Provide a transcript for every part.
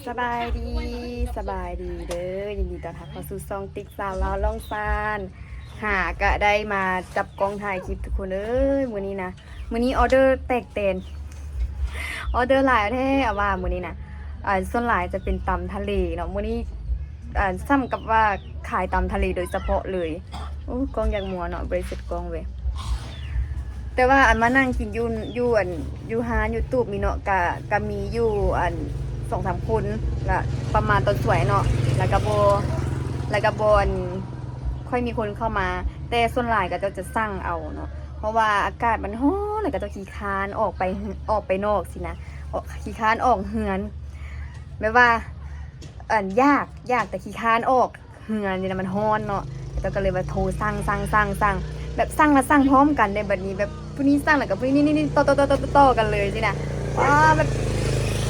ສະບາຍດີ ສະບາຍດີເດີ ຍິນດີຕ້ອນຮັບເຂົ້າສູ່ຊ່ອງຕິກສາວລາວລ່ອງຊານ. ຫາກະໄດ້ມາຈັບກ້ອງຖ່າຍຄລິບທຸກຄົນເອີຍ. ມື້ນີ້ນະ ມື້ນີ້ອອເດີແຕກແຕນ ອອເດີຫຼາຍແທ້ ເອົາວ່າມື້ນີ້ນະ ອ່າ ສ່ວນຫຼາຍຈະເປັນຕຳທະເລເນາະ. ມື້ນີ້ ອ່າ ສ່ຳກັບວ່າຂາຍຕຳທະເລໂດຍສະເພາະເລີຍ. ໂອ້ ກ້ອງຢາກມົວເນາະ ບໍ່ໄດ້ເຊັດກ້ອງເວີຍ. ແຕ່ວ່າອັນມານັ່ງກິນຢູ່ ຢູ່ອັນ ຢູ່ຮ້ານຢູ່ຕູບນີ້ເນາະ ກະ ກະມີຢູ່ອັນສອງສາມຄົນ ລະປະມານຕອນສວຍເນາະ ລະກະບໍ່ ລະກະບໍ່ອັນ ຄ່ອຍມີຄົນເຂົ້າມາ ແຕ່ສ່ວນຫຼາຍເຂົາເຈົ້າຈະສັ່ງເອົາເນາະ ເພາະວ່າອາກາດມັນຮ້ອນ ລະເຂົາເຈົ້າຂີ້ຄ້ານອອກໄປ ອອກໄປນອກຊີ້ນະ ອອກ ຂີ້ຄ້ານອອກເຮືອນ ແບບວ່າ ອັນ ຢາກ ຢາກແຕ່ຂີ້ຄ້ານອອກ ເຮືອນນີ້ນະມັນຮ້ອນເນາະ ເຂົາເຈົ້າກໍເລີຍວ່າໂທສັ່ງ ສັ່ງ ສັ່ງ ສັ່ງ ແບບສັ່ງລະສັ່ງພ້ອມກັນເດ້. ບັດນີ້ແບບຜູ້ນີ້ສັ່ງ ລະກະຜູ້ນີ້ ນີ້ ນີ້ ຕໍ່ ຕໍ່ ຕໍ່ ຕໍ່ ຕໍ່ກັນເລີຍຊີ້ນະ. ວ້າ ແບບ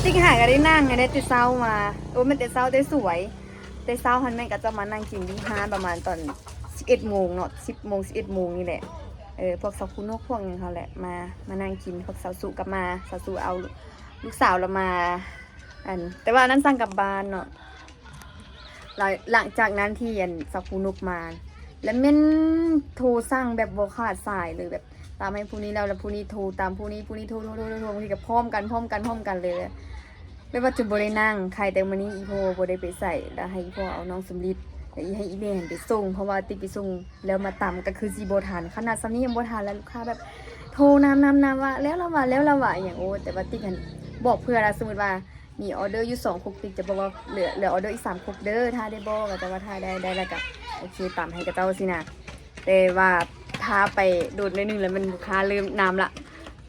ຕິກຫາກະໄດ້ນັ່ງ ໄດ້ແຕ່ເຊົ້າມາ ໂອ້ ແມ່ນແຕ່ເຊົ້າແຕ່ສວຍ ແຕ່ເຊົ້າຫັ້ນແມ່ນເຂົາເຈົ້າມານັ່ງກິນຢູ່ຮ້ານປະມານຕອນສິບເອັດໂມງເນາະ ສິບໂມງ ສິບເອັດໂມງນີ້ແຫຼະ. ເອີ ພວກສາວຄູນົກພວກຫຍັງເຂົາແຫຼະ ມາ ມານັ່ງກິນ ພວກສາວສຸກະມາ ສາວສຸເອົາລູກສາວລະມາ ອັນ ແຕ່ວ່າອັນນັ້ນສັ່ງກັບບ້ານເນາະ. ຫຼັງ ຫຼັງຈາກນັ້ນທີ່ອັນສາວຄູນົກມາ ລະແມ່ນໂທສັ່ງແບບບໍ່ຂາດສາຍເລີຍ ແບບຕາມໃຫ້ຜູ້ນີ້ແລ້ວ ລະຜູ້ນີ້ໂທຕາມຜູ້ນີ້ ຜູ້ນີ້ໂທ ໂທ ໂທ ໂທ ໂທ ບາງທີກະພ້ອມກັນ ພ້ອມກັນ ພ້ອມກັນເລີຍ ແບບວ່າຈົນບໍ່ໄດ້ນັ່ງ. ໄຄແຕ່ມື້ນີ້ອີ່ພໍ່ບໍ່ໄດ້ໄປໃສ ລະໃຫ້ອີ່ພໍ່ເອົານ້ອງສຳລິດ ລະອີ ໃຫ້ອີແມ່ຫັ້ນໄປສົ່ງ ເພາະວ່າຕິກໄປສົ່ງແລ້ວມາຕຳກະຄືຊິບໍ່ທັນ ຂະໜາດສ່ຳນີ້ຍັງບໍ່ທັນ ລະລູກຄ້າແບບໂທນຳ ນຳ ນຳວ່າແລ້ວລະວ່າ ແລ້ວລະວ່າອີ່ຫຍັງ. ໂອ້ ແຕ່ວ່າຕິກຫັ້ນບອກເພື່ອລະ ສົມມຸດວ່າ ມີອອເດີຢູ່ສອງຄົກ ຕິກຈະບອກວ່າເຫຼືອ ເຫຼືອອອເດີອີກສາມຄົກເດີ ຖ້າໄດ້ບໍ່ ເຂົາເຈົ້າວ່າຖ້າໄດ້ ໄດ້ລະກະໂອເຄ ຕຳໃຫ້ເຂົາເຈົ້າຊີ້ນະ. ແຕ່ວ່າຖ້າໄປໂດນໜ້ອຍໜຶ່ງລະແມ່ນລູກຄ້າເລີ່ມນຳລະ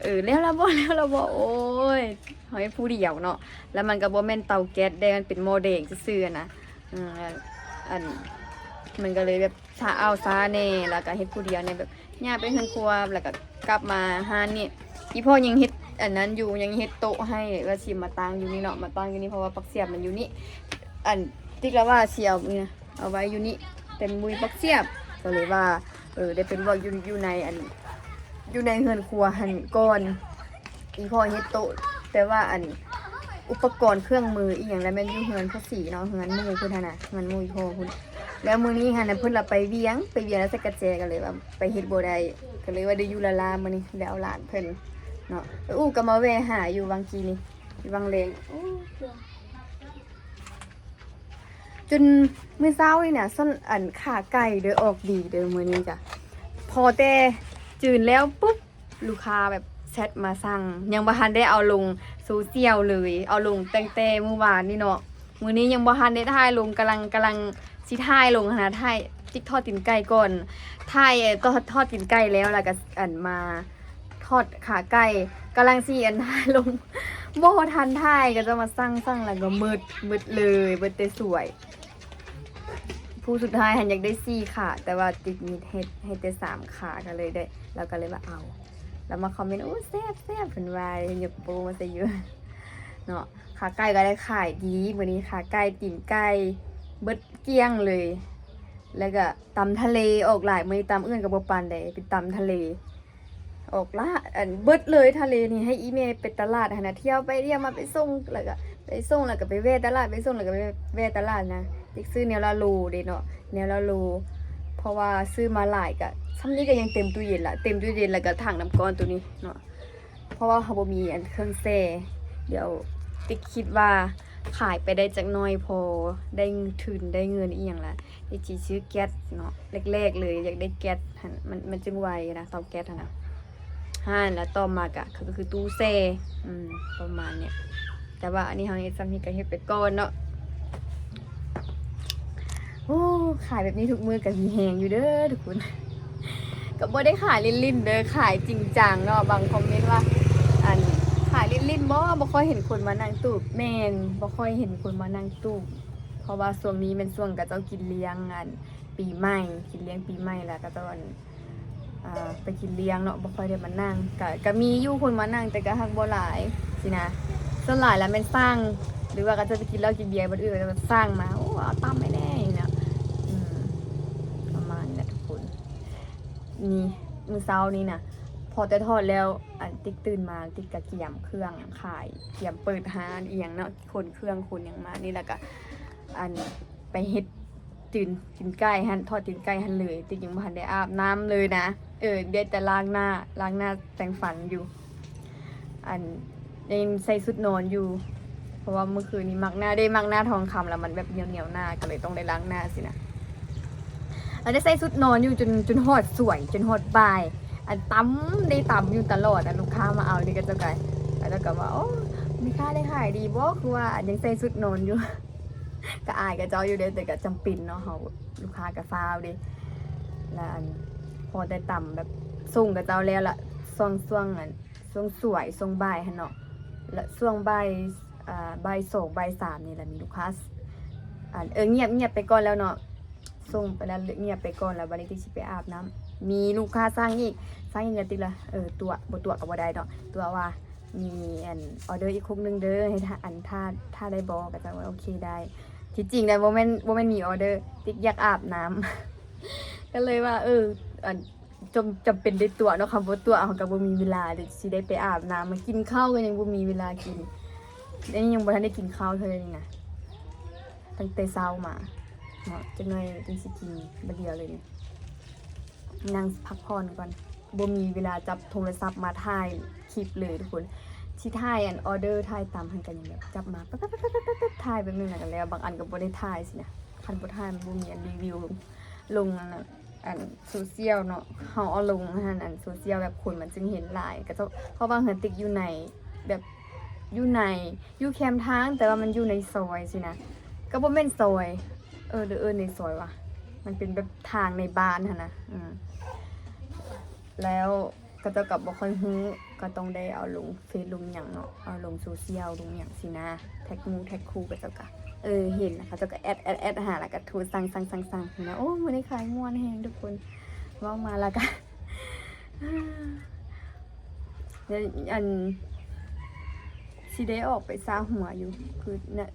ເອີ ແລ້ວລະບໍ່ ແລ້ວລະບໍ່ ໂອ້ຍ ເຮົາເຮັດຜູ້ດຽວເນາະ ລະມັນກະບໍ່ແມ່ນເຕົາແກັສເດ້ ມັນເປັນໝໍ້ແດງຊື່ໆຫັ້ນນະ. ເອີ ອັນ ມັນກະເລີຍແບບຊ້າ ເອົາຊ້າແດ່ ລະກະເຮັດຜູ້ດຽວແດ່ ແບບ ຍ່າງໄປເຮືອນຄົວ ລະກະກັບມາຮ້ານນີ້ ອີ່ພໍ່ຍັງເຮັດອັນນັ້ນຢູ່ ຍັງເຮັດໂຕະໃຫ້ ວ່າຊິມາຕັ້ງຢູ່ນີ້ເນາະ ມາຕັ້ງຢູ່ນີ້ ເພາະວ່າປັກສຽບມັນຢູ່ນີ້ ອັນ ຕິກລະວ່າຊິເອົານີ້ນະ ເອົາໄວ້ຢູ່ນີ້ ແຕ່ບໍ່ມີປັກສຽບ ກະເລີຍວ່າ ເອີ ໄດ້ໄປລວກຢູ່ ຢູ່ໃນອັນ ຢູ່ໃນເຮືອນຄົວຫັ້ນກ່ອນ. ອີ່ພໍ່ເຮັດໂຕະ ແຕ່ວ່າອັນ ອຸປະກອນເຄື່ອງມືອີ່ຫຍັງລະແມ່ນຢູ່ເຮືອນພໍ່ສີເນາະ ເຮືອນໝູ່ພຸ້ນຫັ້ນນະ ເຮືອນໝູ່ອີ່ພໍ່ພຸ້ນ. ແລ້ວມື້ນີ້ຫັ້ນນະ ເພິ່ນລະໄປວຽງ ໄປວຽງລະໃສ່ກະແຈ ກະເລີຍວ່າໄປເຮັດບໍ່ໄດ້ ກະເລີຍວ່າໄດ້ຢູ່ລ້າໆມື້ນີ້ ໄດ້ເອົາຫຼານເພິ່ນເນາະ. ເອີ ອູ້ ກະມາແວ່ຫາຢູ່ຫວ່າງກີ້ນີ້ ຫວ່າງແລງ ໂອ້ ຈົນມື້ເຊົ້ານີ້ນະ ສ່ວນອັນຂາໄກ່ເດີ ອອກດີເດີ ມື້ນີ້ກະ ພໍແຕ່ຈືນແລ້ວປຸບ ລູກຄ້າແບບແຊັດມາສັ່ງ ຍັງບໍ່ທັນໄດ້ເອົາລົງໂຊຊຽວເລີຍ ເອົາລົງຕັ້ງແຕ່ມື້ວານນີ້ເນາະ ມື້ນີ້ຍັງບໍ່ທັນໄດ້ຖ່າຍລົງ ກຳລັງ ກຳລັງຊິຖ່າຍລົງຫັ້ນນະ ຖ່າຍ ຕິກທອດຕີນໄກ່ກ່ອນ ຖ່າຍ ເອີ ທອດ ທອດຕີນໄກ່ແລ້ວ ລະກະອັນມາ ທອດຂາໄກ່ ກຳລັງຊິອັນຖ່າຍລົງ ບໍ່ທັນຖ່າຍ ເຂົາເຈົ້າມາສັ່ງ ສັ່ງແລ້ວກະໝົດ ໝົດເລີຍ ໝົດແຕ່ສວຍ. ຜູ້ສຸດທ້າຍຫັ້ນຢາກໄດ້ສີ່ຂາ ແຕ່ວ່າຕິກມີເຮັດໃຫ້ແຕ່ສາມຂາ ກະເລີຍໄດ້ ລາວກະເລີຍວ່າເອົາ ລາວມາຄອມເມັນ ໂອ້ ແຊບໆ ເພິ່ນວ່າ ຍົກໂປ້ມາໃສ່ຢູ່ເນາະ. ຂາໄກ່ກະໄດ້ຂາຍດີມື້ນີ້ ຂາໄກ່ ຕີນໄກ່ ເບິດກ້ຽງເລີຍ ລະກະຕຳທະເລອອກຫຼາຍ ມື້ນີ້ຕຳອື່ນກະບໍ່ປານໃດ ເປັນຕຳທະເລ ອອກຫຼາຍ ອັນ ເບິດເລີຍທະເລນີ້ ໃຫ້ອີ່ແມ່ໄປຕະຫຼາດຫັ້ນນະ ທ່ຽວໄປທ່ຽວມາ ໄປສົ່ງ ລະກະໄປສົ່ງ ລະກະໄປແວ່ຕະຫຼາດ ໄປສົ່ງ ລະກະໄປແວ່ຕະຫຼາດນະ. ຕິກຊື້ແນວລະໂລເດ້ເນາະ ແນວລະໂລ ເພາະວ່າຊື້ມາຫຼາຍກະ ຊ່ຳນີ້ກະຍັງເຕັມຕູ້ເຢັນລະ ເຕັມຕູ້ເຢັນ ລະກະຖັງນ້ຳກ້ອນໂຕນີ້ເນາະ ເພາະວ່າເຮົາບໍ່ມີອັນເຄື່ອງແຊ່. ດຽວຕິກຄິດວ່າຂາຍໄປໄດ້ຈັກໜ້ອຍ ພໍໄດ້ທຶນໄດ້ເງິນອີ່ຫຍັງລະ ໄດ້ຊິຊື້ແກັສເນາະ ແລກໆເລີຍ ຢາກໄດ້ແກັສຫັ້ນ ມັນ ມັນຈຶ່ງໄວນະ ເຕົາແກັສຫັ້ນນະ. ຫັ້ນລະຕໍ່ມາກະ ກະຄືຕູ້ແຊ່ ອືມ ປະມານນີ້ ແຕ່ວ່າອັນນີ້ເຮົາເຮັດຊ່ຳນີ້ກະເຮັດໄປກ່ອນເນາະ. ໂອ້ ຂາຍແບບນີ້ທຸກມື້ກະມີແຮງຢູ່ເດີທຸກຄົນ ກະບໍ່ໄດ້ຂາຍຫຼິ້ນໆເດີ ຂາຍຈິງຈັງເນາະ. ບາງຄອມເມັນວ່າ ອັນ ຂາຍຫຼິ້ນໆບໍ ບໍ່ຄ່ອຍເຫັນຄົນມານັ່ງຕູບ ແມ່ນ ບໍ່ຄ່ອຍເຫັນຄົນມານັ່ງຕູບ ເພາະວ່າຊ່ວງນີ້ແມ່ນຊ່ວງເຂົາເຈົ້າກິນລ້ຽງ ອັນ ປີໃໝ່ ກິນລ້ຽງປີໃໝ່ ລະເຂົາເຈົ້າ ອັນ ອ່າ ໄປກິນລ້ຽງເນາະ ບໍ່ຄ່ອຍໄດ້ມານັ່ງ ກະ ກະມີຢູ່ຄົນມານັ່ງ ແຕ່ກະຫາກບໍ່ຫຼາຍຊີ້ນະ. ສ່ວນຫຼາຍລະແມ່ນສັ່ງ ຫຼືວ່າເຂົາເຈົ້າໄປກິນເຫຼົ້າກິນເບຍບ່ອນອື່ນ ເຂົາເຈົ້າກະສັ່ງມາ ໂອ້ ເອົາຕຳໃຫ້ແດ່ເນາະ ອືມ ປະມານນີ້ແຫຼະທຸກຄົນ. ນີ້ ມື້ເຊົ້ານີ້ນະ ພ ພໍແຕ່ຖອດແລ້ວ ອັນ ຕິກຕື່ນມາ ຕິກກະກຽມເຄື່ອງຂາຍ ກຽມເປີດຮ້ານອີ່ຫຍັງເນາະ ຂົນເຄື່ອງຂົນຫຍັງມານີ້ ແລ້ວກະ ອັນ ໄປເຮັດ ຈືນ ຕີນໄກ່ຫັ້ນ ຖອດຕີນໄກ່ຫັ້ນເລີຍ ຕິກຍັງບໍ່ທັນໄດ້ອາບນ້ຳເລີຍນະ. ເອີ ໄດ້ແຕ່ລ້າງໜ້າ ລ້າງໜ້າແປງຟັນຢູ່ ອັນ ຍັງໃສ່ຊຸດນອນຢູ່ ເພາະວ່າມື້ຄືນນີ້ໝາກໜ້າເດ້ ໝາກໜ້າທອງຄຳ ແລ້ວມັນແບບໜຽວໆໜ້າ ກໍເລີຍຕ້ອງໄດ້ລ້າງໜ້າຊີ້ນະ. ແລ້ວໄດ້ໃສ່ຊຸດນອນຢູ່ຈົນ ຈົນຮອດສວຍ ຈົນຮອດບ່າຍ ອັນ ຕຳ ໄດ້ຕຳຢູ່ຕະຫຼອດ ອັນ ລູກຄ້າມາເອົານີ້ ເຂົາເຈົ້າກໍ ເຂົາເຈົ້າກໍວ່າ ໂອ້ ແມ່ຄ້າໄດ້ຂາຍດີບໍ່ ຄືວ່າ ອັນ ຍັງໃສ່ຊຸດນອນຢູ່. ກໍອາຍເຂົາເຈົ້າຢູ່ເດ້ ແຕ່ກໍຈຳເປັນເນາະ ເຮົາ ລູກຄ້າກໍຟ້າວເດ້. ແລ້ວ ອັນ ພໍໄດ້ຕຳແບບສົ່ງເຂົາເຈົ້າແລ້ວລະ ຊ່ວງ ຊ່ວງ ອັນ ຊ່ວງສວຍ ຊ່ວງບ່າຍຫັ້ນເນາະ ແລ້ວຊ່ວງບ່າຍ ອ່າ ບ່າຍສອງ ບ່າຍສາມນີ້ລະ ມີລູກຄ້າ ອັນ ເອີ ງຽບ ງຽບໄປກ່ອນແລ້ວເນາະ ສົ່ງໄປແລ້ວ ງຽບໄປກ່ອນແລ້ວ ບັດນີ້ຕິກຊິໄປອາບນ້ຳ ມີລູກຄ້າສັ່ງອີກ ສັ່ງອີກ ແລ້ວຕິກລະ ເອີ ຕົວະ ບໍ່ຕົວະກໍບໍ່ໄດ້ເນາະ ຕົວະວ່າ ມີ ອັນ ອໍເດີອີກຄຸກໜຶ່ງເດີ ໃຫ້ຖ້າ ອັນ ຖ້າ ຖ້າໄດ້ບໍ່ ກໍຈະວ່າ ໂອເຄ ໄດ້. ທີ່ຈິງນະ ບໍ່ແມ່ນ ບໍ່ແມ່ນມີອໍເດີ ຕິກຢາກອາບນ້ຳ ກໍເລີຍວ່າ ເອີ ອັນ ຈຳ ຈຳເປັນໄດ້ຕົວະເນາະ ຄັນບໍ່ຕົວະເຮົາກໍບໍ່ມີເວລາເດ ຊິໄດ້ໄປອາບນ້ຳ ມາກິນເຂົ້າກໍຍັງບໍ່ມີເວລາກິນ. ອັນນີ້ຍັງບໍ່ທັນໄດ້ກິນເຂົ້າເທື່ອນີ້ນະ ຕັ້ງແຕ່ເຊົ້າມາເນາະ ຈັກໜ້ອຍຈຶ່ງຊິກິນບາດດຽວເລີຍນີ້. ນັ່ງພັກຜ່ອນກ່ອນ ບໍ່ມີເວລາຈັບໂທລະສັບມາຖ່າຍຄລິບເລີຍທຸກຄົນ. ຊິຖ່າຍ ອັນ ອໍເດີ ຖ່າຍຕຳຫັ້ນກໍຍັງແບບຈັບມາແປັບໆໆໆ ຖ່າຍແບບໜຶ່ງແລ້ວກໍແລ້ວ ບາງອັນກໍບໍ່ໄດ້ຖ່າຍຊີ້ນະ. ຄັນບໍ່ຖ່າຍມັນບໍ່ມີອັນຣີວິວລົງ ອັນນັ້ນ ອັນໂຊຊຽວເນາະ ເຮົາເອົາລົງຫັ້ນ ອັນໂຊຊຽວແບບຄົນມັນຈຶ່ງເຫັນຫຼາຍ ກໍເຈົ້າ ເພາະວ່າເຮືອນຕິກຢູ່ໃນ ແບບຢູ່ໃນ ຢູ່ແຄມທາງ ແຕ່ວ່າມັນຢູ່ໃນຊອຍຊີ້ນະ ກໍບໍ່ແມ່ນຊອຍ ເອີ ຫຼືເອີ້ນໃນຊອຍວະ ມັນເປັນແບບທາງໃນບ້ານຫັ້ນນະ. ອືມ ແລ້ວເຂົາເຈົ້າກໍບໍ່ຄ່ອຍຮູ້ ກໍຕ້ອງໄດ້ເອົາລົງເຟສລົງຫຍັງເນາະ ເອົາລົງໂຊຊຽວລົງຫຍັງຊີ້ນະ ແທັກໝູ່ແທັກຄູ່ ເຂົາເຈົ້າກໍ ເອີ ເຫັນ ເຂົາເຈົ້າກໍແອັດໆໆຫາ ແລ້ວກໍໂທສັ່ງໆໆຫັ້ນນະ. ໂອ້ ມື້ນີ້ຂາຍມ່ວນແຮງທຸກຄົນ ເວົ້າມາແລ້ວກໍ ແລ້ວ ອັນ ຊິໄດ້ອອກໄປຊາຫົວຢູ່ ຄືນະ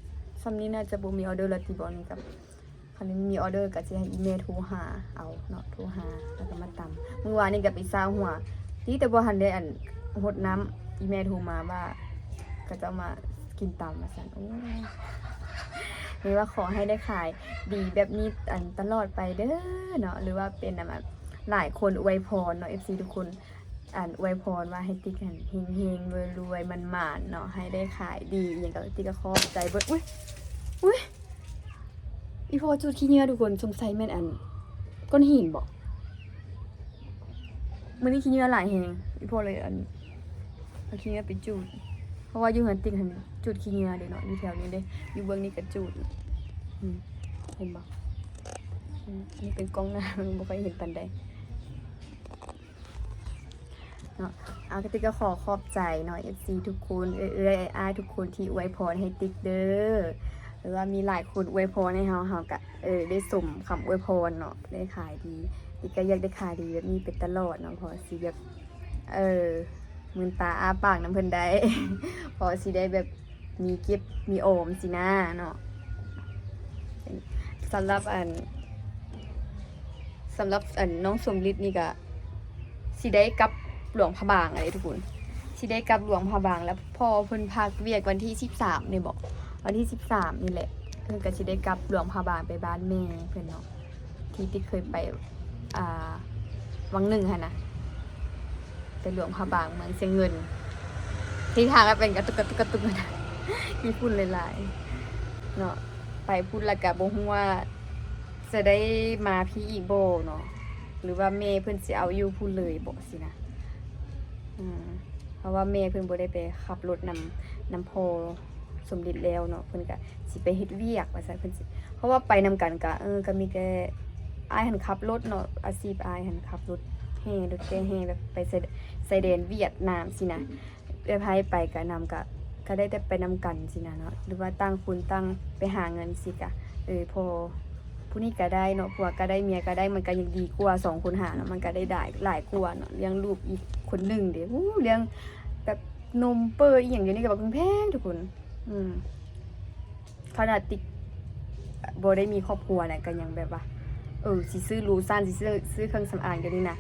ຊ່ຳນີ້ໜ້າຈະບໍ່ມີອໍເດີແລ້ວຕິ ບໍ່ນີ້ກໍ ຄັນມີອໍເດີກໍຊິໃຫ້ອີ່ແມ່ໂທຫາເອົາເນາະ ໂທຫາແລ້ວກໍມາຕຳ. ມື້ວານນີ້ກໍໄປຊາຫົວ ດີແຕ່ບໍ່ທັນໄດ້ ອັນ ຫົດນ້ຳ ອີ່ແມ່ໂທມາວ່າ ເຂົາເຈົ້າມາກິນຕຳວ່າຊັ້ນ. ໂອ້ ນີ້ວ່າຂໍໃຫ້ໄດ້ຂາຍດີແບບນີ້ ອັນ ຕະຫຼອດໄປເດີເນາະ ຫຼືວ່າເປັນ ອັນ ຫຼາຍຄົນອວຍພອນເນາະ ເອັຟຊີ ທຸກຄົນ ອັນ ອວຍພອນວ່າໃຫ້ຕິກຫັ້ນເຮງໆ ລວຍໆ ໝານໆ ເນາະ ໃຫ້ໄດ້ຂາຍດີ ອີ່ຫຍັງກໍຕິກກໍຂອບໃຈເບິດ. ອຸ້ຍ ອຸ້ຍ ອີ່ພໍ່ຈູດຂີ້ເຫຍື້ອທຸກຄົນ ສົງໄສແມ່ນ ອັນ ກ້ອນຫີນບໍ? ມື້ນີ້ຂີ້ເຫຍື້ອຫຼາຍແຮງ ອີ່ພໍ່ເລີຍ ອັນ ເອົາຂີ້ເຫຍື້ອໄປຈູດ ເພາະວ່າຢູ່ເຮືອນຕິກຫັ້ນຈູດຂີ້ເຫຍື້ອເດ້ເນາະ ຢູ່ແຖວນີ້ເດ້ ຢູ່ເບື້ອງນີ້ກໍຈູດ. ອືມ ເຫັນບໍ່? ອືມ ອັນນີ້ເປັນກ້ອງໜ້າ ບໍ່ຄ່ອຍເຫັນປານໃດ. ເນາະ ອາ ກະຕິກກໍຂໍຂອບໃຈເນາະ ເອັຟຊີ ທຸກຄົນ ເອື້ອຍໆ ອ້າຍໆ ທຸກຄົນທີ່ອວຍພອນໃຫ້ຕິກເດີ ຫຼືວ່າມີຫຼາຍຄົນອວຍພອນໃຫ້ເຮົາ ເຮົາກະ ເອີ ໄດ້ສົມຄຳອວຍພອນເນາະ ໄດ້ຂາຍດີ. ຕິກກໍຢາກໄດ້ຂາຍດີແບບນີ້ໄປຕະຫຼອດເນາະ ເພາະຊິແບບ ເອີ ມືນຕາອ້າປາກນຳເພິ່ນໄດ້ ເພາະຊິໄດ້ແບບ ມີເກັບມີອອມຊີ້ນາເນາະ. ສຳລັບອັນ ສຳລັບອັນ ນ້ອງສົມລິດນີ້ກະຊິໄດ້ກັບຫຼວງພະບາງເດ້ທຸກຄົນ ຊິໄດ້ກັບຫຼວງພະບາງແລ້ວ ເພາະວ່າເພິ່ນພັກວຽກວັນທີສິບສາມນີ້ບໍ ວັນທີສິບສາມນີ້ແຫຼະ ເພິ່ນກະຊິໄດ້ກັບຫຼວງພະບາງໄປບ້ານແມ່ເພິ່ນເນາະ. ທີ່ຕິກເຄີຍໄປ ອ່າ ວັງໜຶ່ງຫັ້ນນະ ໄປຫຼວງພະບາງ ເມືອງຊຽງເງິນ ທີ່ທາງມັນເປັນກະຕຸກ ກະຕຸກ ກະຕຸກ ຂີ້ຝຸ່ນຫຼາຍໆເນາະ. ໄປພຸ້ນແລ້ວກະບໍ່ຮູ້ວ່າຈະໄດ້ມາພີ້ອີກບໍ່ເນາະ ຫຼືວ່າແມ່ເພິ່ນຊິເອົາຢູ່ພຸ້ນເລີຍບໍຊີ້ນະ. ອືມ ເພາະວ່າແມ່ເພິ່ນບໍ່ໄດ້ໄປຂັບລົດນຳ ນຳພໍ່ ສົມລິດແລ້ວເນາະ ເພິ່ນກະຊິໄປເຮັດວຽກວ່າຊັ້ນ ເພິ່ນຊິ ເພາະວ່າໄປນຳກັນກະ ເອີ ກະມີແຕ່ອ້າຍຫັ້ນຂັບລົດເນາະ ອາຊີບອ້າຍຫັ້ນຂັບລົດແຮ່ ລົດແກ່ແຮ່ ແບບໄປຊາຍ ຊາຍແດນຫວຽດນາມຊີ້ນະ. ເອື້ອຍໃພ້ໄປກະນຳ ກະ ກະໄດ້ແຕ່ໄປນຳກັນຊີ້ນະເນາະ ຫຼືວ່າຕ່າງຄົນຕ່າງໄປຫາເງິນຊີ້ກະ ເອີ ພໍ ຜູ້ນີ້ກະໄດ້ເນາະ ຜົວກະໄດ້ ເມຍກະໄດ້ ມັນກະຍັງດີກວ່າສອງຄົນຫາເນາະ ມັນກະໄດ້ຫຼາຍ ຫຼາຍກວ່າເນາະ. ລ້ຽງລູກອີກຄົນໜຶ່ງເດ ໂອ້ ລ້ຽງແບບນົມເປີອີ່ຫຍັງ ດຽວນີ້ກະບັກແພງທຸກຄົນ. ອືມ ຂະໜາດຕິກບໍ່ໄດ້ມີຄອບຄົວນະ ກະຍັງແບບວ່າ ເອີ ຊິຊື້ໂລຊັນ ຊິຊື້ ຊື້ເຄື່ອງສຳອາງ ດຽວນີ້ນະ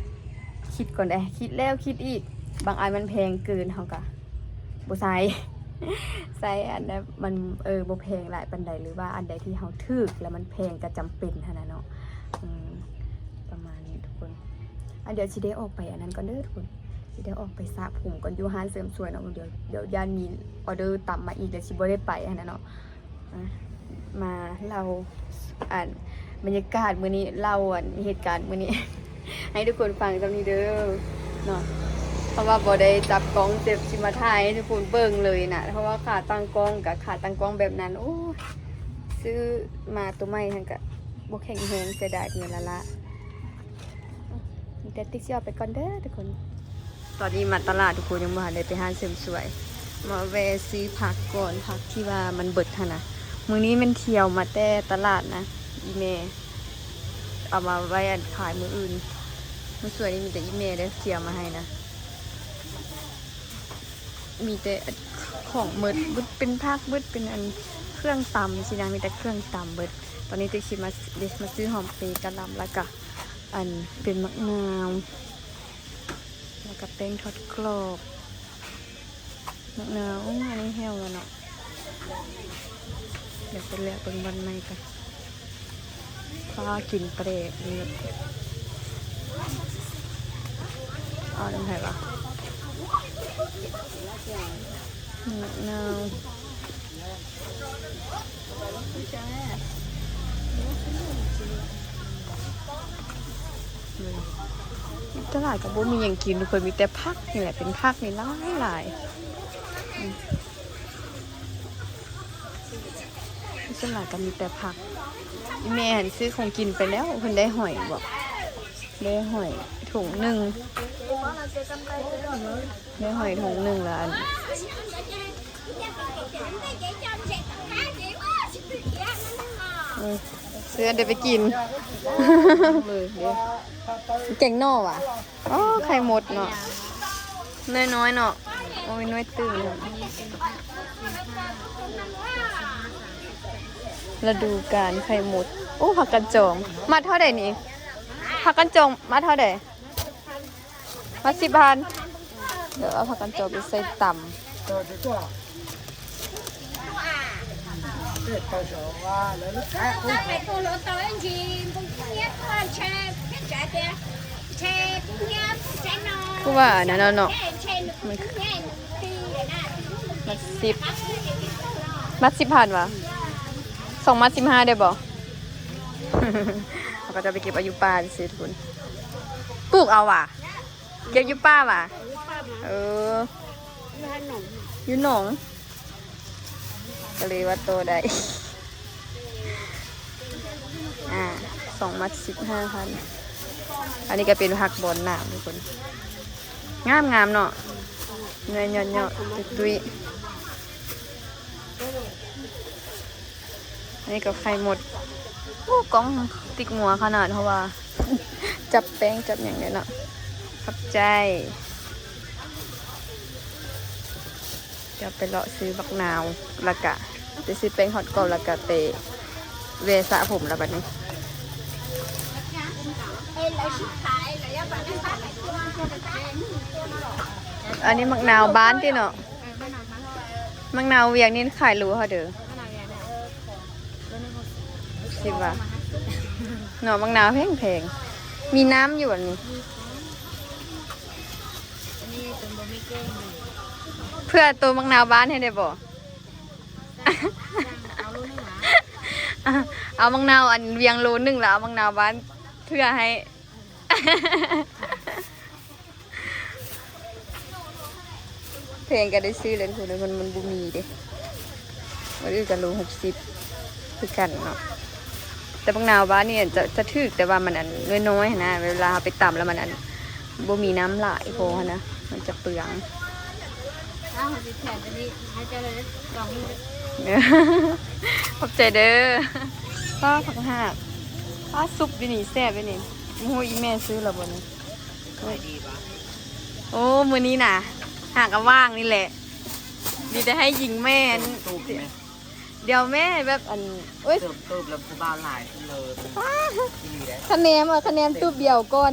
ຄິດກ່ອນເດ້ ຄິດແລ້ວຄິດອີກ ບາງອັນມັນແພງເກີນ ເຮົາກະບໍ່ໃສ່ ໃສ່ອັນໃດມັນ ເອີ ບໍ່ແພງຫຼາຍປານໃດ ຫຼືວ່າອັນໃດທີ່ເຮົາຖືກແລ້ວມັນແພງ ກະຈຳເປັນຫັ້ນນະເນາະ. ອືມ ປະມານນີ້ທຸກຄົນ. ອ່ະ ດຽວຊິໄດ້ອອກໄປອັນນັ້ນກ່ອນເດີທຸກຄົນ ຊິໄດ້ອອກໄປສະຜົມກ່ອນ ຢູ່ຮ້ານເສີມສວຍເນາະ. ດຽວ ດຽວຢ້ານມີອໍເດີຕາມມາອີກ ແລ້ວຊິບໍ່ໄດ້ໄປຫັ້ນນະເນາະ. ອ່ະ ມາເລົ່າ ອັນ ບັນຍາກາດມື້ນີ້ ເລົ່າ ອັນ ເຫດການມື້ນີ້ ໃຫ້ທຸກຄົນຟັງສ່ຳນີ້ເດີເນາະ. ເພາະວ່າບໍ່ໄດ້ຈັບກ້ອງ ເຈັບ ຊິມາຖ່າຍໃຫ້ທຸກຄົນເບິ່ງເລີຍນະ ເພາະວ່າຂາຕັ້ງກ້ອງກະຂາຕັ້ງກ້ອງແບບນັ້ນ. ໂອ້ຍ ຊື້ມາໂຕໃໝ່ຫັ້ນກະບໍ່ແຂງແຮງ ເສຍດາຍເງິນລ້າໆ. ມີແຕ່ຕິກຊິອອກໄປກ່ອນເດີທຸກຄົນ. ຕອນນີ້ມາຕະຫຼາດທຸກຄົນ ຍັງບໍ່ທັນໄດ້ໄປຮ້ານເສີມສວຍ ມາແວ່ຊື້ຜັກກ່ອນ ຜັກທີ່ວ່າມັນເບິດຫັ້ນນະ. ມື້ນີ້ແມ່ນທ່ຽວມາແຕ່ຕະຫຼາດນະ ອີ່ແມ່ເອົາມາໄວ້ອັນຂາຍມື້ອື່ນ. ມື້ສວຍນີ້ມີແຕ່ອີ່ແມ່ເດີທ່ຽວມາໃຫ້ນະ ມີແຕ່ຂອງໝົດ ເບິດເປັນຜັກ ເບິດເປັນອັນເຄື່ອງຕຳຊີ້ນະ ມີແຕ່ເຄື່ອງຕຳເບິດ. ຕອນນີ້ຕິກຊິມາ ເດ ມາຊື້ຫອມເປ ກະຫຼ່ຳ ແລ້ວກະ ອັນເປັນໝາກນາວ ແລ້ວກະແປ້ງທອດກອບ ໝາກນາວ. ໂອ້ ອັນນີ້ແຫ້ວແລ້ວເນາະ ດຽວໄປເລືອກເບິ່ງບ່ອນໃໝ່ກ່ອນ. ພາກິນປາແດກນີ້ ເອົານຳໃຜວະ? ໝາກນາວ. ຕະຫຼາດກະບໍ່ມີຫຍັງກິນທຸກຄົນ ມີແຕ່ຜັກນີ້ແຫຼະ ເປັນຜັກນີ້ຫຼາຍໆ. ອືມ ສ່ວນຫຼາຍກະມີແຕ່ຜັກ. ອີ່ແມ່ຫັ້ນຊື້ຂອງກິນໄປແລ້ວ ເພິ່ນໄດ້ຫອຍບໍ ໄດ້ຫອຍຖົງໜຶ່ງ ໄດ້ຫອຍຖົງໜຶ່ງລະ ອັນ ເອີ ຊື້ອັນໃດໄປກິນ ແກງໜໍ່ຫວາ? ອໍ ໄຂ່ມົດເນາະ ນ້ອຍໆເນາະ. ໂອ້ຍ ໜ່ວຍຕຶງ ລະດູການໄຂ່ມົດ. ໂອ້ ຜັກກັນຈອງ ມັດເທົ່າໃດນີ້? ຜັກກັນຈອງມັດເທົ່າໃດ? ມັດສິບພັນ. ດຽວເອົາຜັກກັນຈອງໄປໃສ່ຕຳ. ຄືວ່າອັນນັ້ນເນາະ ມັນມັດສິບ ມັດສິບພັນຫວາ? ສອງມັດສິບຫ້າໄດ້ບໍ່? ເຮົາກະຈະໄປເກັບເອົາຢູ່ປ່າຊື່ໆ ທຸກຄົນ. ປູກເອົາຫວາ? ເກັບຢູ່ປ່າຫວາ? ເອີ ຢູ່ໜອງ ກະເລີຍວ່າໂຕໄດ້ ອ່າ ສອງມັດສິບຫ້າພັນ. ອັນນີ້ກະເປັນຜັກບອນໜາມທຸກຄົນ ງາມໆເນາະ ເນື້ອເຍາະໆ ຕຸ້ຍໆ. ອັນນີ້ກະໄຂ່ມົດ. ໂອ້ ກ້ອງຕິກມົວຂະໜາດ ເພາະວ່າຈັບແປ້ງຈັບຫຍັງໄດ້ເນາະ. ຂອບໃຈ. ດຽວໄປເລາະຊື້ບັກນາວ ແລ້ວກະໄປຊື້ແປ້ງທອດກອບ ແລ້ວກະໄປແວ່ສະຜົມລະບັດນີ້. ອັນນີ້ໝາກນາວບ້ານຕິເນາະ. ໝາກນາວວຽງນີ້ຂາຍໂລເທົ່າເດີ? ສິບຫວາ? ເນາະ ໝາກນາວແພງໆ. ມີນ້ຳຢູ່ອັນນີ້ ເພື່ອໂຕໝາກນາວບ້ານໃຫ້ໄດ້ບໍ່? ເອົາໝາກນາວອັນວຽງໂລໜຶ່ງ ແລ້ວເອົາໝາກນາວບ້ານເພື່ອໃຫ້. ແພງກະໄດ້ຊື້ແຫຼະທຸກຄົນ ມັນ ມັນບໍ່ມີເດ້. ອັນອື່ນກະໂລຫົກສິບຄືກັນເນາະ. ແຕ່ບັກນາວບ້ານນີ້ຈະ ຈະຖືກ ແຕ່ວ່າມັນອັນນ້ອຍໆຫັ້ນນະ ເວລາເຮົາໄປຕຳແລ້ວມັນອັນບໍ່ມີນ້ຳຫຼາຍພໍຫັ້ນນະ ມັນຈະເປືອງ. ອ້າວ ເຮົາຊິແຖມອັນນີ້ໃຫ້ເຈົ້າເລີຍ ສອງມື້. ຂອບໃຈເດີ. ປ້າ ຜັກຫາກ ປ້າ ຊຸບຢູ່ນີ້ແຊບຢູ່ນີ້. ໂອ້ໂຫ ອີ່ແມ່ຊື້ລະບໍ່ນີ້? ໂອ້ ມື້ນີ້ນະ ຫາກະວ່າງນີ້ແຫຼະ ມີແຕ່ໃຫ້ຍິງແມ່ນ. ດຽວແມ່ແບບອັນ ໂອ້ຍ ເສີມຕູບແລ້ວຜູ້ບ່າວຫຼາຍຂຶ້ນເລີຍ. ຄະແນນວ່າຄະແນນຕູບດຽວກ່ອນ.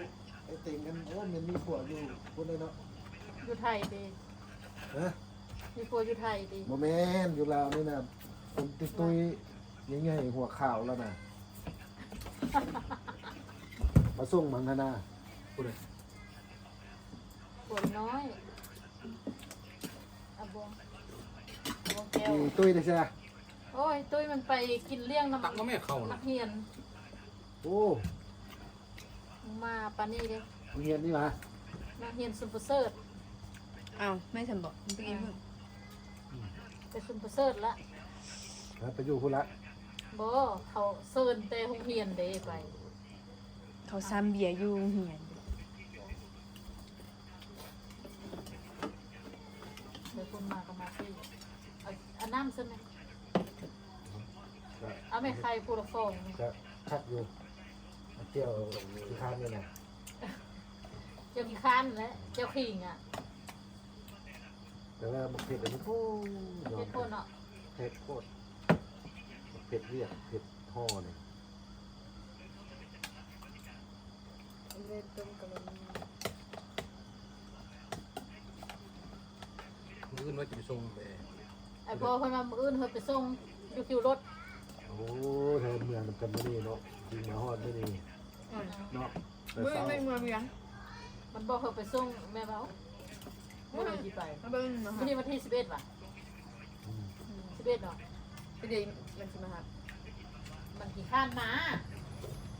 ໄອ້ເຕັງກັນ ໂອ້ ແມ່ນມີຜົວຢູ່ພຸ້ນເດ້ເນາະ ຢູ່ໄທຕິ? ຮະ? ມີຜົວຢູ່ໄທຕິ? ບໍ່ແມ່ນ ຢູ່ລາວນີ້ນະ ຄົນຕຸ້ຍໆ ໃຫຍ່ໆ ຫົວຂາວລະນະ ມາສົ່ງມັນຫັ້ນນະ ຜູ້ໃດ? ຜົວນ້ອຍ ອາບົວ ອາບົວແກ້ວ ອີຕຸ້ຍເດ້ຊະ? ໂອ້ຍ ຕຸ້ຍມັນໄປກິນລ້ຽງນຳ ຕັກມາແມ່ເຂົ້ານະ ນັກຮຽນ. ໂອ້ ມາປານນີ້ເດ້ ໂຮງຮຽນນີ້ຫວາ? ນັກຮຽນຊຸມປະເສີດ. ອ້າວ ແມ່ນຊັ້ນບໍ? ມັນໄປກິນເພິ່ນ ໄປຊຸມປະເສີດລະ ໄປຢູ່ພຸ້ນລະ. ບໍ່ ເຂົາເຊີນແຕ່ໂຮງຮຽນເດ້ໄປ ເຂົາຊາມເບຍຢູ່ໂຮງຮຽນ. ໄປພຸ້ນມາກໍມາພີ້ ເອົາ ເອົານ້ຳຊັ້ນແມະ ເອົາແມ່ໄຂ່ຜູ້ລະຟອງ ກະຄັກຢູ່ ແຈ່ວຂີ້ຄ້ານນີ້ນະ ແຈ່ວຂີ້ຄ້ານແຫຼະ ແຈ່ວຂີງອະ ແຕ່ວ່າບັກເຜັດນີ້ ໂອ້ ເຜັດໂພດເນາະ ເຜັດໂພດ. ເຮັດວຽກເຮັດຫໍ່ນີ້ ມື້ອື່ນວ່າຈະໄປສົ່ງແບ ໄອ້ພໍ່ເພິ່ນວ່າມື້ອື່ນເພິ່ນໄປສົ່ງຢູ່ຄິວລົດ. ໂອ້ ແທ້ເມືອນຳກັນມື້ນີ້ເນາະ ຈຶ່ງມາຮອດມື້ນີ້ ອືມ ເນາະ ແຕ່ເຊົ້າ ມື້ອື່ນເມືອວຽງ ມັນບອກເພິ່ນໄປສົ່ງ ແມ່ເວົ້າ ມື້ອື່ນຊິໄປ ມື້ອື່ນ ມື້ນີ້ວັນທີສິບເອັດຫວາ? ອືມ ສິບເອັດເນາະ ເດ ມັນຊິມາຮັບ ມັນຂີ້ຄ້ານມາ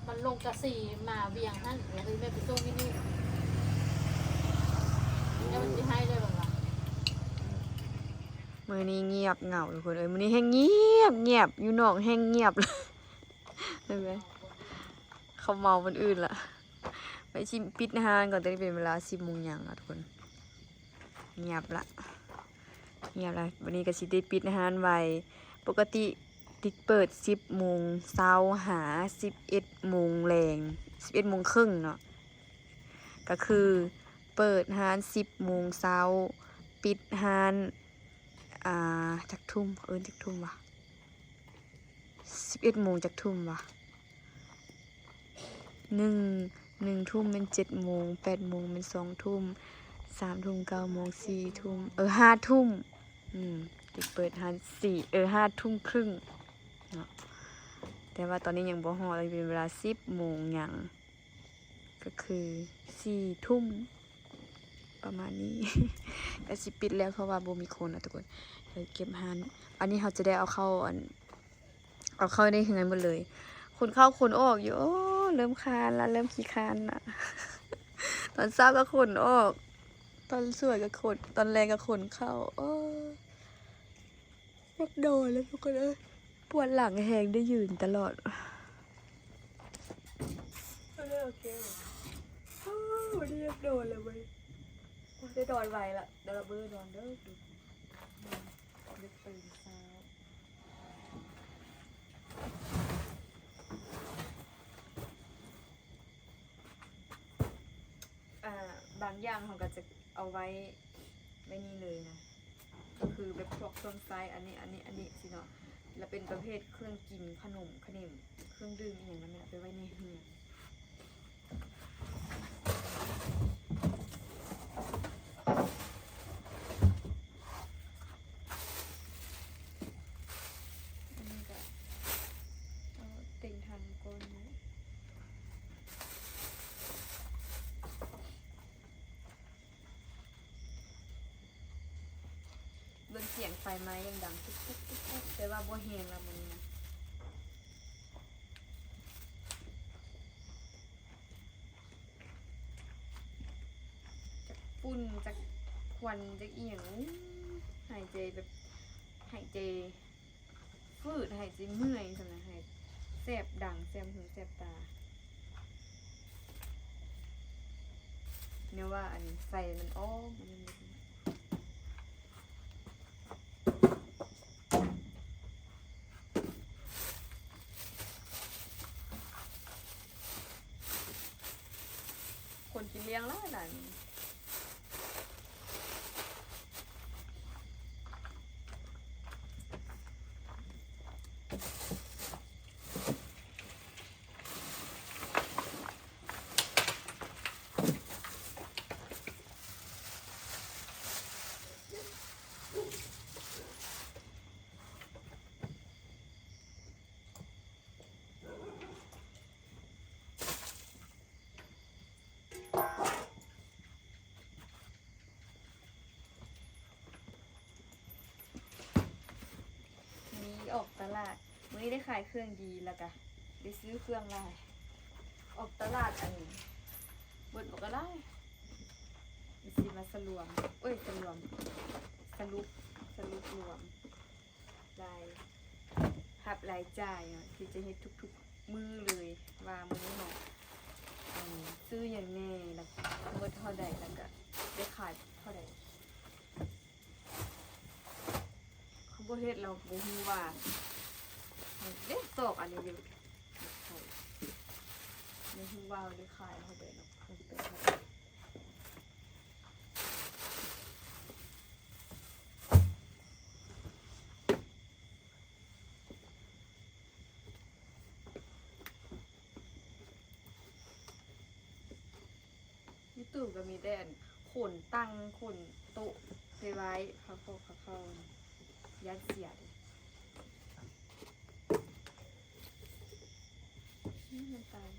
ມັນລົງກະສີມາວຽງຫັ້ນ ເອີ ແມ່ໄປສົ່ງຢູ່ນີ້ ແລ້ວມັນຊິໃຫ້ເລີຍວ່າ ມື້ນີ້ງຽບເຫງົາທຸກຄົນເອີຍ ມື້ນີ້ແຮ່ງງຽບໆ ຢູ່ນອກແຮ່ງງຽບ ເຫັນໄໝ ເຂົາເມົາມື້ອື່ນລະ ໄປຊິປິດຮ້ານກ່ອນ ຕອນນີ້ເປັນເວລາສິບໂມງຫຍັງລະທຸກຄົນ. ງຽບລະ ງຽບລະ ວັນນີ້ກໍຊິໄດ້ປິດຮ້ານໄວ. ປົກກະຕິຕິກເປີດສິບໂມງເຊົ້າຫາສິບເອັດໂມງແລງ ສິບເອັດໂມງເຄິ່ງເນາະ ກໍຄືເປີດຮ້ານສິບໂມງເຊົ້າ ປິດຮ້ານ ອ່າ ຈັກທຸ່ມ ເອີ້ນຈັກທຸ່ມຫວາ? ສິບເອັດໂມງຈັກທຸ່ມຫວາ? ໜຶ່ງ ໜຶ່ງທຸ່ມແມ່ນເຈັດໂມງ ແປດໂມງແມ່ນສອງທຸ່ມ ສາມທຸ່ມ ເກົ້າໂມງ ສີ່ທຸ່ມ ເອີ ຫ້າທຸ່ມ ອືມ ປິດເປີດຮ້ານສີ່ ເອີ ຫ້າທຸ່ມເຄິ່ງເນາະ ແຕ່ວ່າຕອນນີ້ຍັງບໍ່ຮອດ ເປັນເວລາສິບໂມງຫຍັງ ກໍຄືສີ່ທຸ່ມ ປະມານນີ້ ກໍຊິປິດແລ້ວ ເພາະວ່າບໍ່ມີຄົນນະທຸກຄົນ ເກັບຮ້ານ ອັນນີ້ເຮົາຈະໄດ້ເອົາເຂົ້າ ອັນ ເອົາເຂົ້າໃນເຮືອນໝົດເລີຍ ຂົນເຂົ້າຂົນອອກຢູ່ ໂອ້ ເລີ່ມຄ້ານລະ ເລີ່ມຂີ້ຄ້ານລະ ຕອນເຊົ້າກໍຂົນອອກ ຕອນສວຍກໍຂົນ ຕອນແລງກໍຂົນເຂົ້າ ໂອ້ ຢາກນອນແລ້ວທຸກຄົນເອີຍ ປວດຫຼັງແຮງ ໄດ້ຢືນຕະຫຼອດ ໂອເຄ ໂອ້ ໄດ້ນອນແລ້ວເວີຍ ໂອ້ ໄດ້ນອນໄວລະ ດາລະເບີນອນເດີ ເດີກຕື່ນເຊົ້າ ອ່າ ບາງຢ່າງເຮົາກໍຈະເອົາໄວ້ ໄວ້ນີ້ເລີຍນະ ກໍຄືແບບພວກເຄື່ອງໃຊ້ ອັນນີ້ ອັນນີ້ ອັນນີ້ຊີ້ເນາະ ແລ້ວເປັນປະເພດເຄື່ອງກິນ ຂະໜົມຂະໜິມ ເຄື່ອງດື່ມອີ່ຫຍັງນັ້ນແຫຼະ ໄປໄວ້ໃນເຮືອນ. ອັນນີ້ກໍເອົາເຕັງຖັງກ່ອນເນາະ ເບິ່ງສຽງໄຟໄໝ້ຍັງດັງຕຸບໆໆ ແຕ່ວ່າບໍ່ແຮງລະມື້ນີ້ນະ. ຈັກຝຸ່ນ ຈັກຄວັນ ຈັກອີ່ຫຍັງ ຫາຍໃຈແບບ ຫາຍໃຈ ຝືດ ຫາຍໃຈເມື່ອຍຊັ້ນນະ ຫາຍ ແສບດັງ ແສບຫູແສບຕາ ແນວວ່າອັນໄຟມັນອ້ອມ ຄົນກິນລ້ຽງຫຼາຍໆ. ນີ້ອອກຕະຫຼາດ ມື້ນີ້ໄດ້ຂາຍເຄື່ອງດີ ແລ້ວກະໄດ້ຊື້ເຄື່ອງຫຼາຍ ອອກຕະຫຼາດອັນເບິດບໍ່ກະຫຼາຍ ຊິມາສະລວມ ໂອ້ຍ ສະລວມ ສະຫຼຸບ ສະຫຼຸບລວມ ລາຍຮັບລາຍຈ່າຍເນາະ ທີ່ຈະເຮັດທຸກໆມື້ເລີຍ ວ່າມື້ນີ້ເຮົາ ອັນ ຊື້ຫຍັງແດ່ ແລ້ວເບິດເທົ່າໃດ ແລ້ວກະໄດ້ຂາຍເທົ່າໃດ ຄັນບໍ່ເຮັດແລ້ວບໍ່ຮູ້ວ່າ ເດ້ ຕອກອັນນີ້ຢູ່ ບໍ່ຮູ້ວ່າໄດ້ຂາຍເທົ່າໃດເນາະ. ອັນນີ້ກະ ເອົາເຕັງຖັງກ່ອນເນາະ ຕູ້ກໍມີແຕ່ອັນ ຂົນຕັ່ງ ຂົນໂຕະໄປໄວ້ ເຂົາເຂົ້າ ເຂົາເຂົ້າ ຢ້ານເສຍເດ້. ອືມ ນ້ຳຕານ.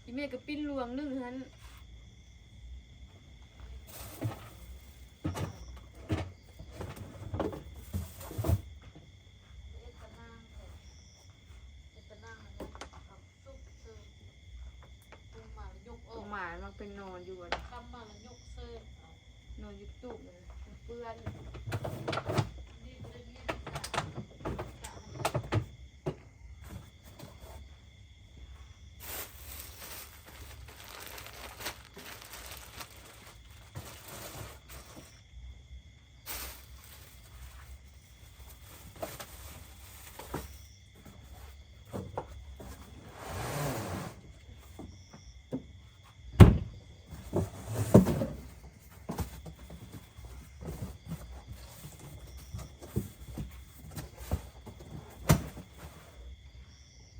ອີ່ແມ່ກໍປິ່ນລວງໜຶ່ງຫັ້ນ. ໝາມັກໄປນອນຢູ່ຫັ້ນ ຄ່ຳມາແລ້ວຍົກເສີຍ ນອນຢູ່ຕູບ ມັນເປື້ອນ.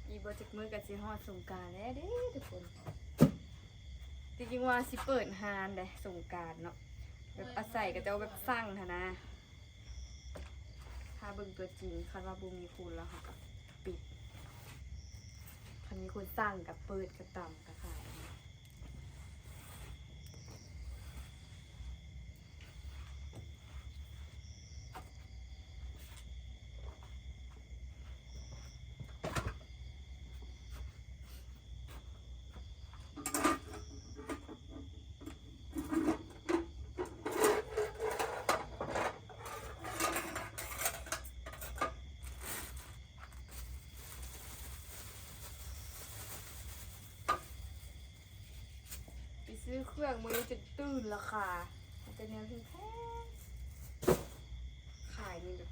ອີກບໍ່ຈັກມື້ກໍຊິຮອດສົງການແລ້ວເດ້ທຸກຄົນ. ທີ່ຈິງວ່າຊິເປີດຮ້ານເດ້ສົງການເນາະ ແບບອາໄສເຂົາເຈົ້າແບບສັ່ງຫັ້ນນະ. ຖ້າເບິ່ງຕົວຈິງ ຄັນວ່າບໍ່ມີຄົນແລ້ວເຮົາກໍປິດ ຄັນມີຄົນສັ່ງກໍເປີດ ກໍຕຳກໍຂາຍ. ໄປຊື້ເຄື່ອງມື້ນີ້ຈົນຕື່ນລາຄາ ມີແຕ່ແນວແພງໆ ຂາຍນີ້ແບບ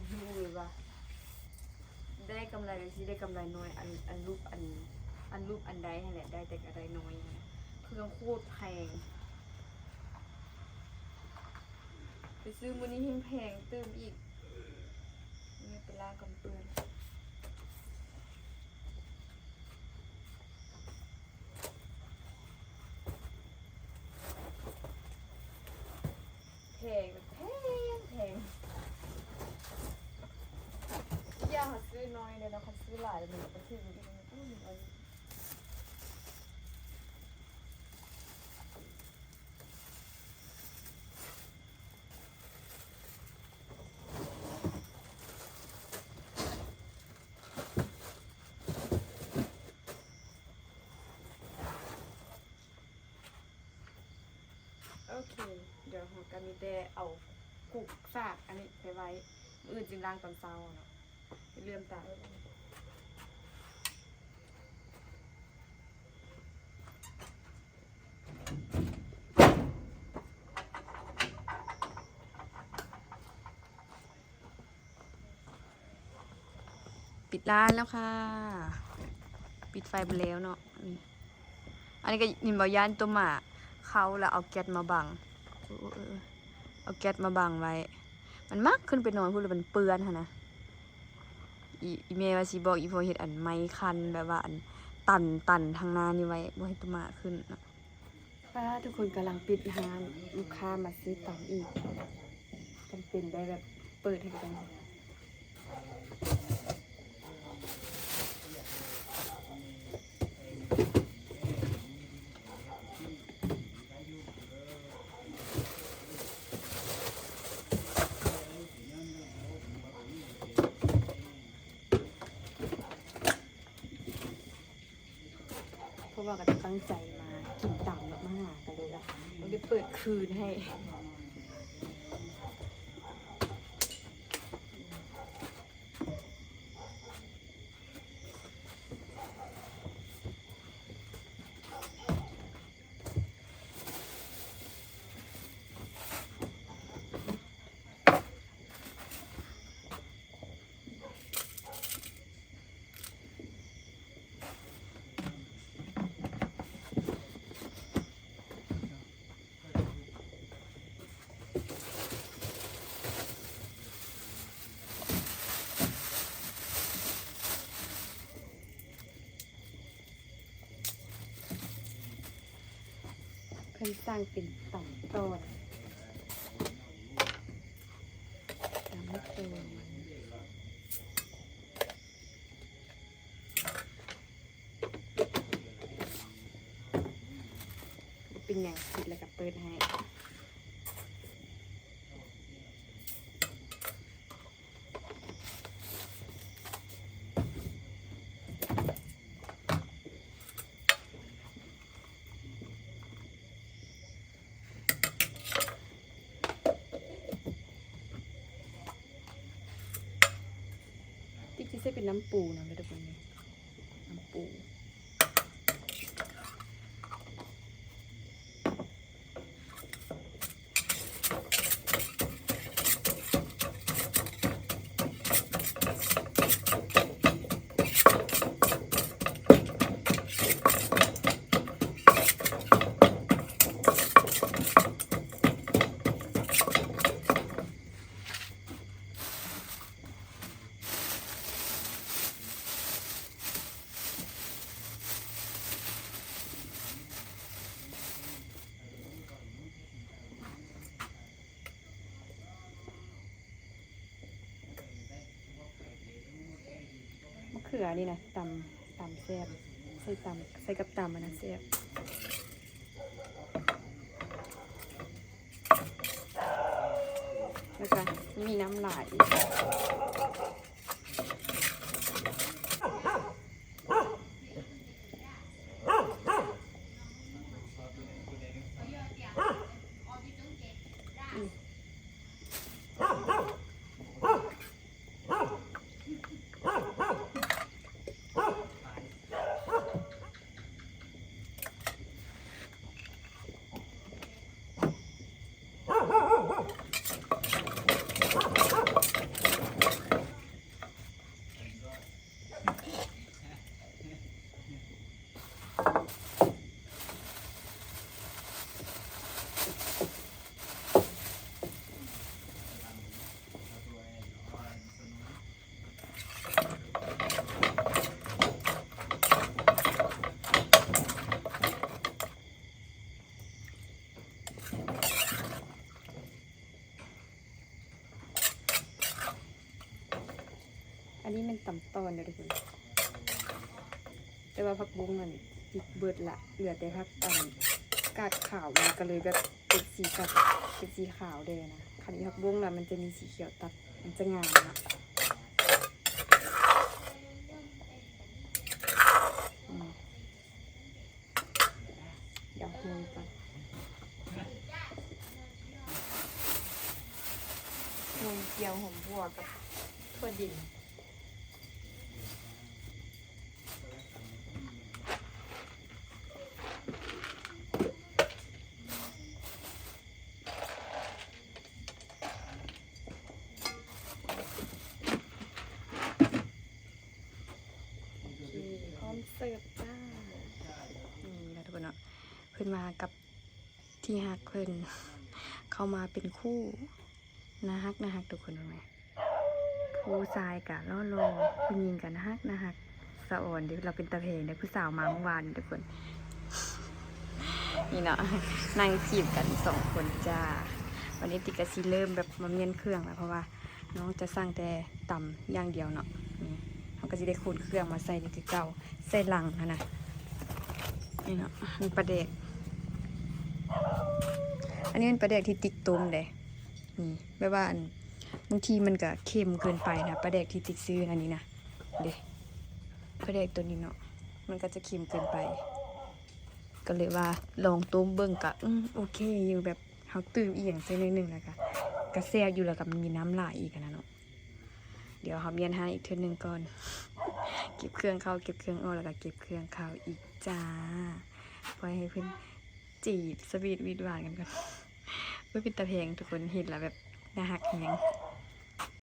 ຮູ້ເລີຍວ່າໄດ້ກຳໄລ ຊິໄດ້ກຳໄລໜ້ອຍ ອັນ ອັນຮູບ ອັນ ອັນຮູບອັນໃດຫັ້ນແຫຼະ ໄດ້ແຕ່ກໍໄດ້ໜ້ອຍ ເຄື່ອງໂຄດແພງ. ໄປຊື້ມື້ນີ້ແຮງແພງຕື່ມອີກ ນີ້ໄປລ້າງກຳເປື້ອນ. ແພງແບບແພງແພງ ຢ່າງເຮົາຊື້ໜ້ອຍເດ້ເນາະ ຄັນຊື້ຫຼາຍແລ້ວມັນກໍບໍ່ຖືກອີກ. ໂອເຄ ດຽວເຮົາກໍມີແຕ່ເອົາກຸກສາກອັນນີ້ໄປໄວ້ ມື້ອື່ນຈຶ່ງລ້າງຕອນເຊົ້າເນາະ ເລື່ອມຕາ. ປິດຮ້ານແລ້ວຄ່ະ ປິດໄຟໄປແລ້ວເນາະ. ອັນນີ້ກໍເຫັນບໍ່ ຢ້ານຕົວໝາເຂົ້າແລ້ວເອົາແກັດມາບັງ ເອົາແກັດມາບັງໄວ້ ມັນມັກຂຶ້ນໄປນອນພຸ້ນ ແລ້ວມັນເປື້ອນຫັ້ນນະ. ອີ ອີແມ່ວ່າຊິບອກອີພໍ່ເຮັດອັນໄມ້ຄັນ ແບບວ່າອັນຕັນ ຕັນທາງໜ້ານີ້ໄວ້ ບໍ່ໃຫ້ຕົວໝາຂຶ້ນເນາະ. ປ້າ ທຸກຄົນກຳລັງປິດຮ້ານ ລູກຄ້າມາຊື້ຕຳອີກ ຈຳເປັນໄດ້ແບບເປີດໃຫ້ເຂົາເຈົ້າ. ເພາະວ່າກໍຕັ້ງໃຈມາກິນຕຳເນາະ ມາຫາກັນເລີຍລະ ຕ້ອງໄດ້ເປີດຄືນໃຫ້. ເ ເພິ່ນສັ່ງເປັນຕຳຕອນ ຕຳຕອນ ບໍ່ເປັນຫຍັງ ຜິດແລ້ວກໍເປີດໃຫ້. ຕິກຊິໃສ່ເປັນນ້ຳປູນຳເດີທຸກຄົນ ນີ້ ນ້ຳປູ. ມະເຂືອນີ້ນະ ຕຳ ຕຳແຊບ ໃສ່ຕຳ ໃສ່ກັບຕຳອັນນັ້ນແຊບ. ແລ້ວກະມີນ້ຳຫຼາຍອີກ. ອັນນີ້ແມ່ນຕຳຕອນເດີທຸກຄົນ ແຕ່ວ່າຜັກບົ້ງນັ້ນຕິດເບິດລະ ເຫຼືອແຕ່ຜັກ ອັນ ກາດຂາວ ມັນກະເລີຍແບບເປັນສີກັບ ເປັນສີຂາວແດ່ນະ. ຄັນອີຜັກບົ້ງລະມັນຈະມີສີຂຽວຕັດ ມັນຈະງາມນະ. ອືມ. ດຽວຫຸ່ງກ່ອນ ຫຸ່ງກ່ຽວຫອມບົວກັບຖົ່ວດິນ. ໂອເຄ ພ້ອມເສີບຈ້າ. ນີ້ລະທຸກຄົນເນາະ ເພິ່ນມາກັບທີ່ຮັກເພິ່ນ ເຂົ້າມາເປັນຄູ່ ໜ້າຮັກ ໜ້າຮັກທຸກຄົນເບິ່ງແມະ. ຜູ້ຊາຍກະຫຼໍ່ໆ ຜູ້ຍິງກະໜ້າຮັກ ໜ້າຮັກ ສະອອນເດ້ ລາວເປັນຕາແພງເດ້. ຜູ້ສາວມາມື້ວານນີ້ທຸກຄົນ ນີ້ເນາະ ນັ່ງຈີບກັນສອງຄົນຈ້າ. ວັນນີ້ຕິກກະຊິເລີ່ມແບບມາມ້ຽນເຄື່ອງລະ ເພາະວ່ານ້ອງຈະສັ່ງແຕ່ຕຳຢ່າງດຽວເນາະ. ນີ້ ເຮົາກະຊິໄດ້ຂົນເຄື່ອງມາໃສ່ນີ້ຄືເກົ່າ ໃສ່ລັງຫັ້ນນະ. ນີ້ເນາະ ມີປາແດກ ອັນນີ້ແມ່ນປາແດກທີ່ຕິກຕົ້ມເດ້. ນີ້ ແບບວ່າ ອັນ ບາງທີມັນກະເຄັມເກີນໄປນະ ປາແດກທີ່ຕິກຊື້ອັນນີ້ນະ ເດ້ ປາແດກໂຕນີ້ເນາະ ມັນກະຈະເຄັມເກີນໄປ ກະເລີຍວ່າລອງຕົ້ມເບິ່ງກະ ອືມ ໂອເຄຢູ່ ແບບເຮົາຕື່ມອີ່ຫຍັງໃສ່ໜ້ອຍໜຶ່ງ ແລ້ວກະ ກະແຊບຢູ່ ແລ້ວກະມັນມີນ້ຳຫຼາຍອີກຫັ້ນນະເນາະ. ດຽວເຮົາມ້ຽນຮ້ານອີກເທື່ອໜຶ່ງກ່ອນ ເກັບເຄື່ອງເຂົ້າ ເກັບເຄື່ອງອອກ ແລ້ວກະເກັບເຄື່ອງເຂົ້າອີກຈ້າ ປ່ອຍໃຫ້ເພິ່ນ ຈີບສະຫວີດຫວຽດຫວານກັນກ່ອນ. ໂອ້ຍ ເປັນຕາແພງທຸກຄົນ ເຫັນລະແບບໜ້າຮັກແຮງ.